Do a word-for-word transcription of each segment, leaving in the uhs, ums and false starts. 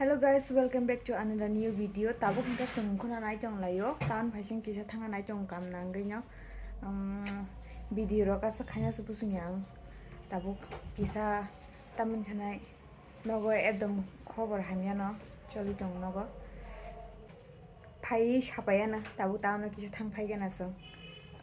Hello guys, welcome back to another new video. Tabuk hwnkhe chwng khuna nai tong laio. Town phaising kisa thangna nai tong kam nangwi no. Um, video rok asa khaina se busung yang. Tabuk kisa tamni sanai nogo ekdom khobor hamya no choli tong nogo. Phai sapaiya na, tabuk town o kisa thang phai gana chwng.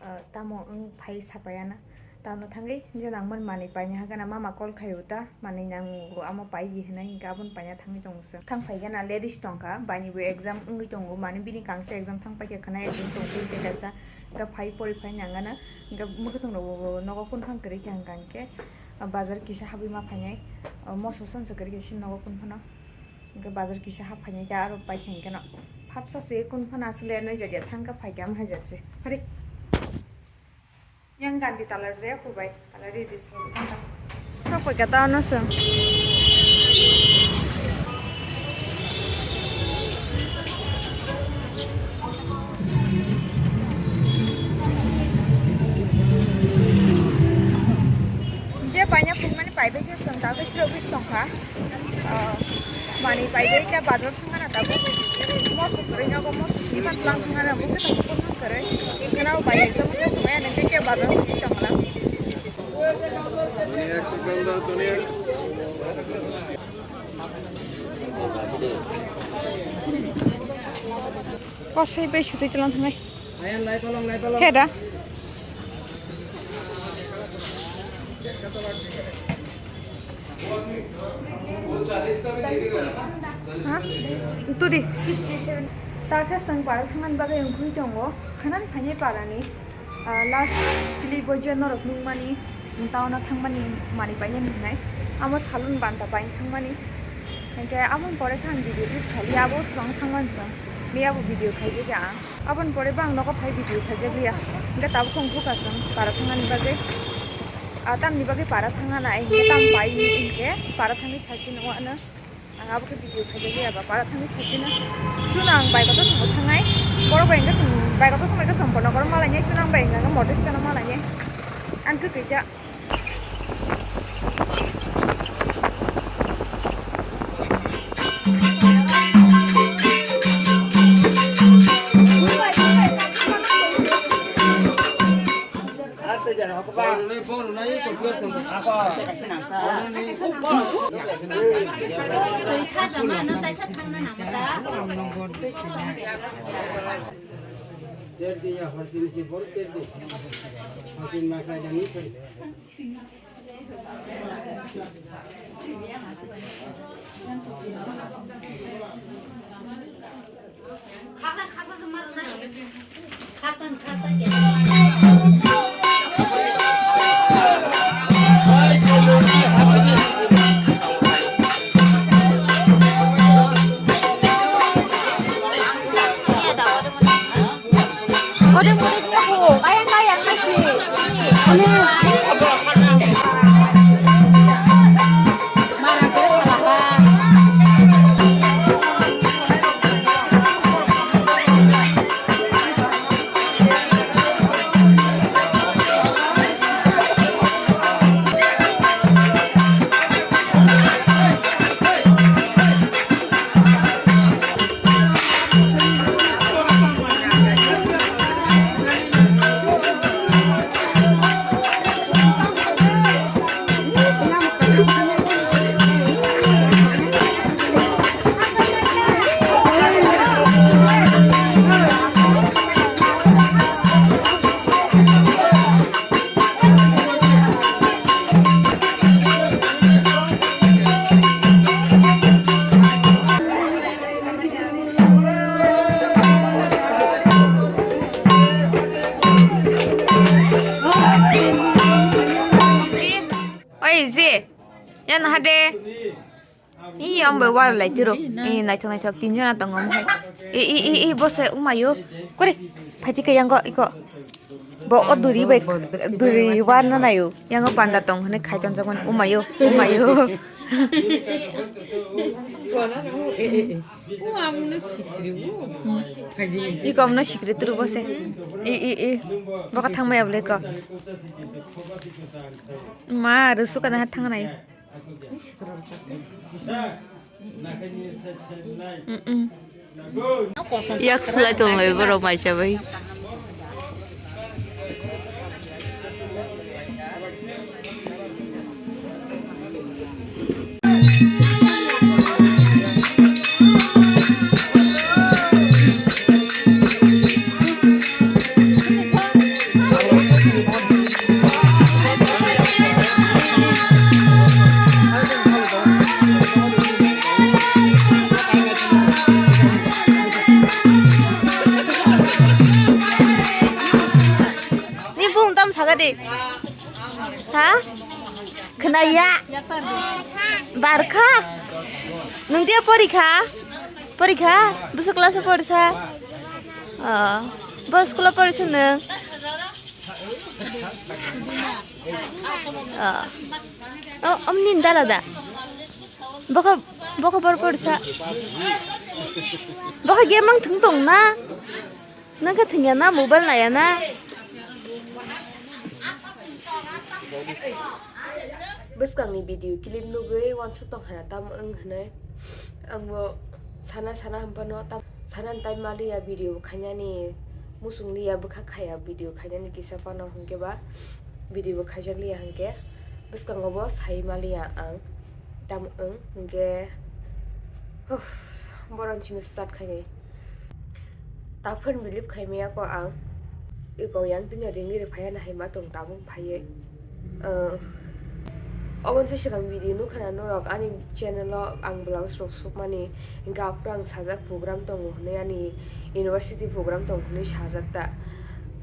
Ah, tamo wng phai sapaiya na. Town o thangwi je nangmani manwi paina ha gana mama call khai uta, manwi nango amo pai di hinai hinkhe aboni paina thangwi tongo chwng. Thang phai gana ladies tongkha, baini bo exam wngwi tongo, mani bini kangsa exam thang paikha khwna exam tongwi tei kaisa. Hinkhe phai pori phai nang gana, hinkhe mwkhwtwng rok bo nogo kun phang kwrwi kha hinkhe, ah, bazar kisa habwi ma phainai, ah, moso sansa kwrwi kha sini nogo kun phano. Hingke bazar kisa hap phainai khe aro paikha hingke no. Phatsa se kun phano aswk le nai jagya thangkha phaikha am hajat se. Hari. Yang ganti talar je hubai. Talar ri dis. Sok paikha ta ano se. Je paina phungmani paibai khe chwng dagwi phirogwi tongkha. Ah, manwi paibai khe bazar thangna tabuk. Moso kwrwi nogo moso sini patlang thangna tabuk khe tabuk kono kwrwi. Ikhwna bai ekjak wngkha tongmani khe bazar thangwi tongla. Kosai bai sutwi tlang thangnai. He da. Ha? Itu di. Ta khe chwng para thangmani bagwi wngwi tongo. Khwnang phainai parani. Ah, last clip o je norok nukmani, chwng town o thangmani manwi painani hinai. Amo salon banta paina thangmani. Hinkhe aboni pore khe ang video list khaliya, abo swkang thangmani chwng. Miya bo video khaijakya ang. Aboni pore bo ang nogo phai video khaijakliya. Hinkhe tabuk wngkha chwng para thangnani bagwi. Ah, tamni bagwi para thangna nai, hinkhe tam pai hinkhe para thangwi sasi nung ano. Ang abo khe video khaijak ya ba para thangwi sasi no. Chwng ang bike o to songwi thangnai. Borok bai hinkhe chwng bike o to songwi khe chwng bono borok malainai. Chwng ang bai hinkhe motor stand o malainai. Ang kwtwi kha. Oi, je. Yan hade. Ih, ang bai wal lai tiro. Ih, naithok naithok tinjona tongo omo hai. Ih, ih, ih, ih, bose umayo. Kore, phaiti khe yango iko. Bo o duri bai, duri wan na nayo. Yango panda tong hwnwi khai tonjak mani. Umayo, umayo. Iko omno sikri turu bose. Ih, ih, ih. Boka thangmaya bwlai ko. Ma, rwsu kana ha thangnai. Mm-mm. Yak sulai tonglai borok mai chabai. Ni bung tam saka de. Ha? Khnaya. Barkha. Nung dia porikha? Porikha? Bwswk class o porisa? Oh. Bo school o porisa nung? Oh. Oh, omni dala da. Bokha, bokha bor porisa. Bokha game mang thung tong na? Nang khe thwngya na, mobile naya na? Bwskangni video clip nugwi uansuk tong hana tam wng hwnwi. Ang bo sana sana hwn phano tam sana time maliya video bo khainani, muchung liya bwkha khaya video khainani kisa phano hwnkhe ba video bo khaijak liya hwnkhe bwskango bo sai maliya ang tam wng hwnkhe. Uff, boron simi start khainai. Taphun believe khaimaya ko ang. Iko yang tini ringwi rwphaya na hai ma tong tabuk phaiwi. Ah, oboni se swkang video nukha na norok ani channel o ang blouse rok sukmani. Hinkhe aphuru ang sajak program tongo hwnwi ani university program tongo hwnwi sajak ta.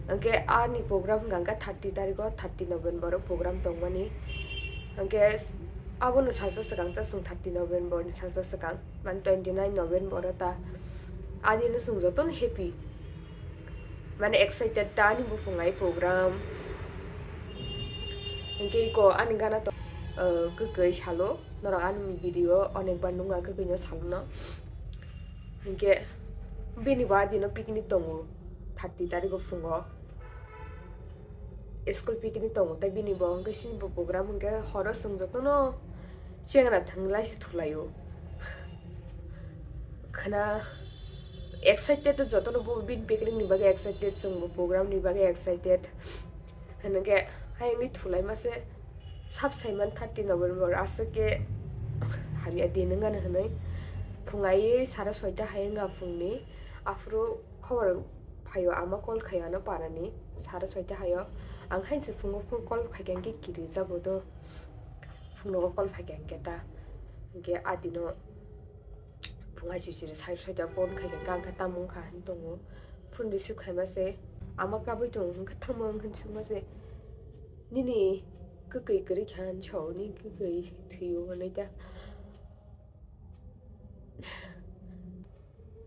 Hinkhe ani program hwnkha khe thirty tarikh o, thirty November o program tongmani. Hinkhe abono salsa swkang ta chwng thirty November ni salsa swkang. Mane twenty nine November o ta. Adino chwng jotono happy. Mane excited ta ani buphung ai program. Hinkhe iko ani gana to, uh, kwkwi salo. Norok ani video onek bar nukha kwkwi no salo no. Hinkhe bini bo adino picnic tongo thirty tarikh o phungo. School picnic tongo tei bini bo hinkhe sini bo program hinkhe horo chwng jotono chengra thwnglaisi thulaio. Khna excited jotono bo bini picnic ni bagwi excited, chwng bo program ni bagwi excited. Hinkhe hayungni thulaima se sab saiman thirty November aswk khe hamya din wngani hwnwi phungai sara soita hayunga phungni aphuru khobor phaio, ama call khaio ano parani sara soita haio. Ang hainse phungo phung call khaikha hinkhe kirijago do, phungo call khaikha hinkhe ta hinkhe adino phung aisisiri sara soita phone khaikha hinkhe ang khe tamo wngkha hinwi tongo. Phone receive khaima se ama kabui tongo hinkhe tamo wngkha hinwi swngma se nini kwkwi kwrwi kha hinwi sao, nini kwkwi thwio hinwi ta.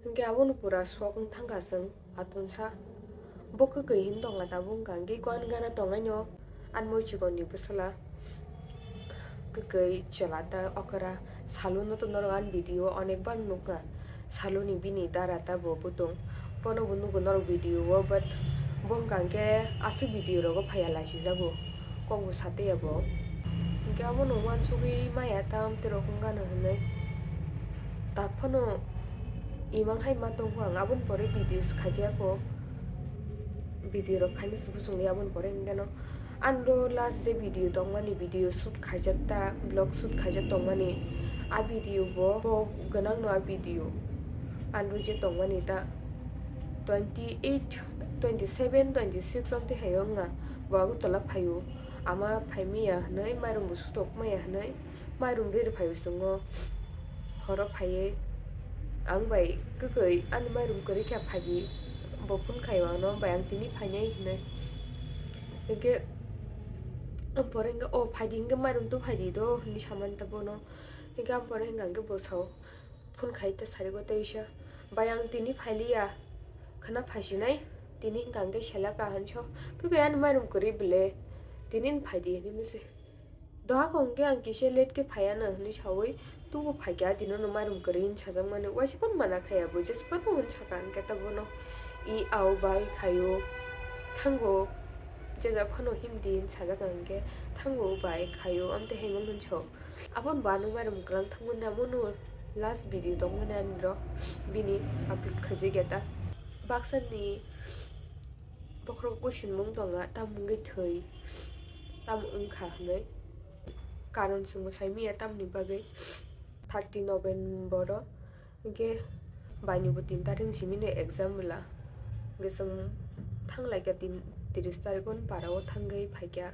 Hinkhe abono pura sok wng thangkha chwng atunsa. Bo kwkwi hin tongkha tabuk wngkha hinkhe iko ani gana tongaino ani moi chikon ni bwsala kwkwi chwla ta okra. Salo no to norok ani video onek bar nukha. Saloni bini dara ta bo butong. Bono bo nugo norok video o, but bo hwnkha hinkhe aswk video rogo phaiya laisijago. Kok bo sataiya bo. Hinkhe abono uansugwi maya tam terok wngano hinwi. Tak phano imang hai ma tongkho ang, aboni pore video se khaijakgo. Video rok khainwi se bosongni aboni pore hinkheno. Ano last je video tongmani, video shoot khaijak ta, vlog shoot khaijak tongmani, a video bo, bo gwnangno a video. Ano je tongmani ta twenty eight, twenty seven, twenty six amtwi hai wngya, bo Agartala phaio. Ama phaimaya hwnwi, mairum bo sutok maya hwnwi, mairum riri phaio chwngno. Horo phaiwi ang bai kwkwi ani mairum kwrwi khe phaidi, bo phone khaio ano, "Bai, ang tini phainai," hinwi. Hinkhe ang pore hinkhe, "O, phaidi hinkhe mairum tubuphaidi do," hinwi samani ta bono. Hinkhe ang pore hinkha hinkhe bo sao, phone khai ta sarigo teisa, "Bai, ang tini phailiya, khwna phaisinai, tini hinkha hinkhe selaka," hinwi sao. Kwkwi ani mairum kwrwi bwle, "Tini phaidi," hinwi mese. Dohako hwnkhe ang kisa late khe phaiya no hinwi sawi tubu phaikha, adino no mairum kwrwi hinwi sajakmani, waisa phano mana khaiya bo, jesa phano hwn saka hwnkhe ta bono i au bai khaio thango, jesa phano himdi hinwi sajak hwnkhe thango bai khaio, amtwi haimang hinwi sao. Aboni bo ano mairum kwlang thangmani, amono Last video tongmani ani rok bini upload khaijak ya ta. Baksa ni bokhorok question mung tonga, tam wngwi thwi, tam wngkha hwnwi. Karon chwngbo sai manya tamni bagwi. Thirty November o, hwnkhe baini bo tin tarik ni simi no exam bwla. Hwnkhe chwng thang lai kha tin, tiris tarik o para o thangwi phai kha.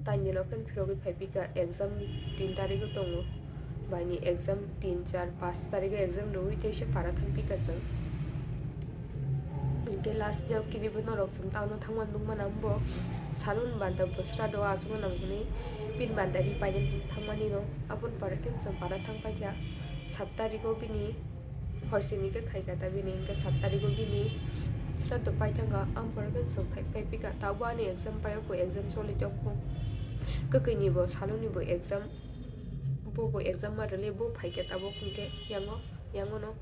Taini no khe phirogwi phai phi kha, exam tin tarik o tongo. Baini exam tin, char, panch tarik o exam rwui tei se para thang phi kha chwng. Hwnkhe last day o kiribo norok chwng town o thangmani nukmana, ambo salon banta bwswra do aswk nang hwnwi pin banta ri painani thangmani no. Aboni pore khe chwng para thang pai kha. Sat tarik o bini horsini khe khai kha ta bini, hwnkhe sat tarik o bini sraddho pai thang kha. Aboni pore khe chwng phai, phai phi kha. Tabuk ani exam pai o, exam choli tong kho. Kwkwi ni bo, saloni bo exam, bo bo exam ma rwli, bo phai kha tabuk, hwnkhe yango, yango no.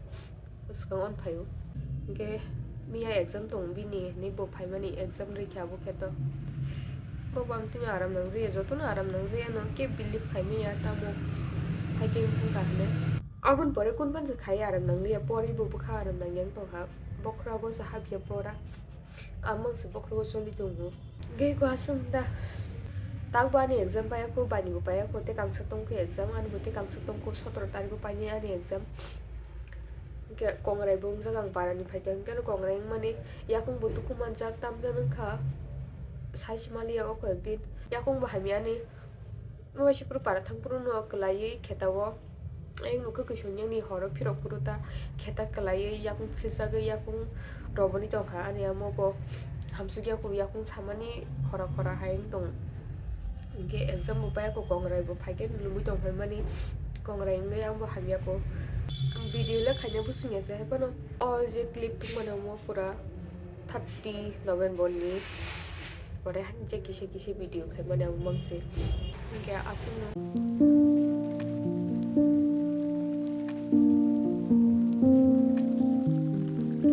Swkang on phaio. Hwnkhe miya exam tong bini hinwi bo phaimani exam rwkhe abo khe to. Bo bam tini aram nangjaya, jotono aram nangjaya no, khe believe khaimaya tamo. Hai khe wngkha hwnwi. Aboni pore kun pansa khai aram nangliya, poribo bwkha aram nangyang tongkha. Bokhorogo se hapya pora. Amang se bokhorogo choli tongo. Ge ko aswng da. Tak bo ani exam paya ko, bani bo paya ko, te kangsa tong khe exam, ani bo te kangsa tong ko, sotoro tariko paini ani exam. Hwnkhe kongrai bo wngjak ang para ni phaikha, hwnkhe kongrai wngmani yakung bo tuku manjak, tamjak wngkha. Sai se maliya o koi ek din. Yakung bo hamya ani. Waisa phuru para thang phuru no kwlaiwi kheta o. Ayang nukha kwi sonyang ni horo phirok phuru ta kheta kwlaiwi yakung phirsagwi yakung roboni tongkha ani amo bo hamsuk yakung yakung samani khora khora hai wng tong. Hwnkhe exam bo paiya ko kongrai bo phaikhe lubui tong phaimani kongrai wngwi ang bo hamya ko. Ang video le khaina busung ya se hai phano o je clip tongmani omo pura thirty November ni pore han je kisa kisa video khai mani ang mangse. Hingke aswkno.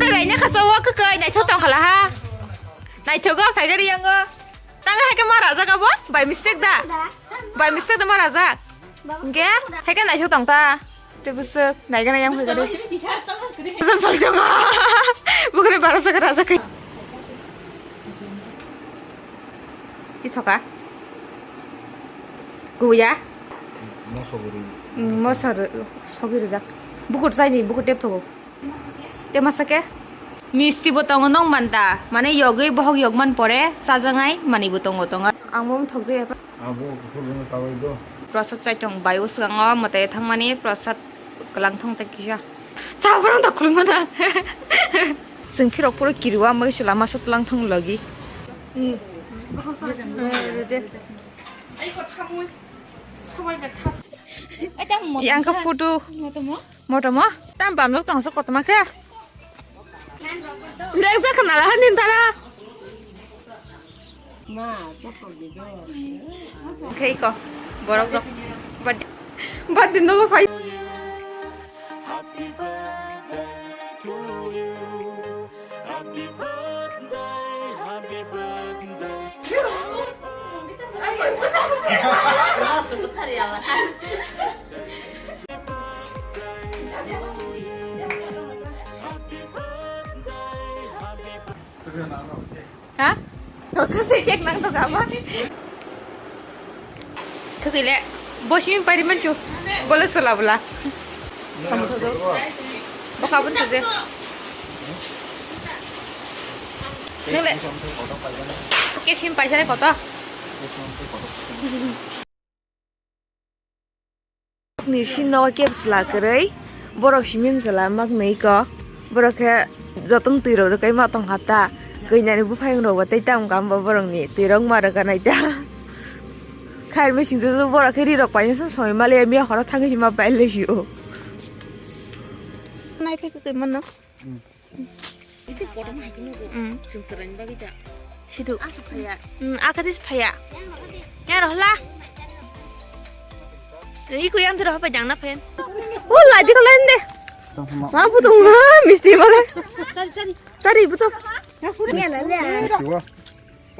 Tagai na kasa o kwkai naithok tong khala ha. Naithok o phaikari yango. Tang hai ke ma rajak abo? By mistake da? By mistake da ma rajak? Hingke hai ke naithok tong ta. Tei bwswk naigana yang phai gari. Bwswk choli tongo. Bwkhwnwi bara sakha rajak khai. Tithoka. Guya. Moso guri. Mm, moso ru-, sogi rijak. Bukur chaini, bukur tep thogo. Te masa ke? Misti bo tongo nong manta. Mane yogwi bohok yogman pore chajaknai manwi bo tongo tongo. Ang bo thokjai. Abo kuphur bono sabai do. Prasad chaitong bai o swngo mwtai thangmani prasad kwlang thong tai kisa. Chabrang da khulma da. Chwng phirok puro kiriwa mwgwi se lama sat lang thong logi. Yang ka photo. Motomo? Tam bamlok tongsa kotorma khe. Rek jak khna la hanin tara. Khe ko borok rok. Bad, bad din no phai. Happy birthday to you. Happy birthday, happy birthday. Ha? Kasi cake nang to kama. Thwkwi le, bo simi pari manchu. Bole sola bula. Kamu thokgo. Bo kabun thokgo. Nung le. Cake simi paisa le koto. Ni sino kebsla kwrwi, borok simi wngchwla mak nwi ko, borok khe jotono twi rok rwkai ma tong kha ta, kwi nani buphang rok bo tei tam kam bo borok ni twi rok ma rwkha nai ta. Khair mechine se borok khe ri rok painani se soi maliya miya horo thangwi se ma pai le sio. Nai thai kwtwi mano. Itu kotor mah itu nunggu. Hmm. Sing sering bagi tak. Situ. Asuk kaya. Hmm, akadis phaya. Ya rohla. Iku yang tu roh apa jang na phen. Oh, lagi kalau ende. Ma putung ma misti bale. Sorry, sorry. Sorry, betul. Ini ada ya. Misti wa.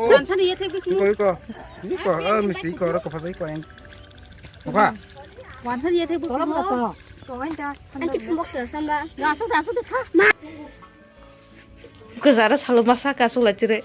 Oh. Jangan sana ya, tapi iko, iko. Iko, ah, misti iko, raka pasai iko yang. Apa? Jangan sana ya, tapi Kawai da. Ang khe phunuk sir samba. Ga asuk da, asuk da, tha. Ma. Kwcharo salo masa ka asuk lai tire.